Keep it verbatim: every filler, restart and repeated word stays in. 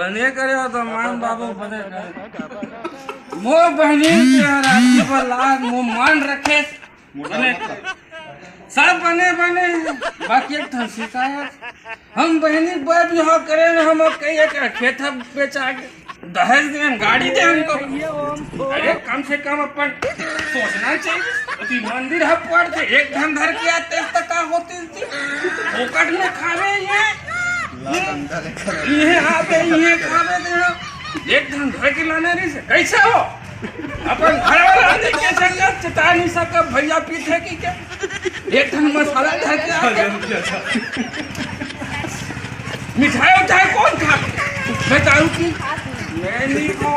बने करे हो तो मान बाबू, बने करे। मोर बहिनी के राखी बर लाख मोर मान रखे। बने करे। सब बने बने, बाकी एक ठन शिकायत। हम बहिनी बर बिहाव करे न, हम कई एकड़ खेत ह बेचा के दहेज दे, गाड़ी दे हमको। अरे, कम से कम अपन सोचना चाहिए। अति मंदिर ह पड़ के एक धन धर के आते त का होती थी? फोकट में खावे ये। ये आवे, ये खावे दे। एक धन धर के लाना नहीं से कैसे हो? अपन घर वाला आदमी के संग चटा नहीं सकब, भैया पीछे की क्या? एक ठन मसाला धर के आ गया। मिठाई उठाई कौन खा? मैं दारू पी, मैं नहीं खा।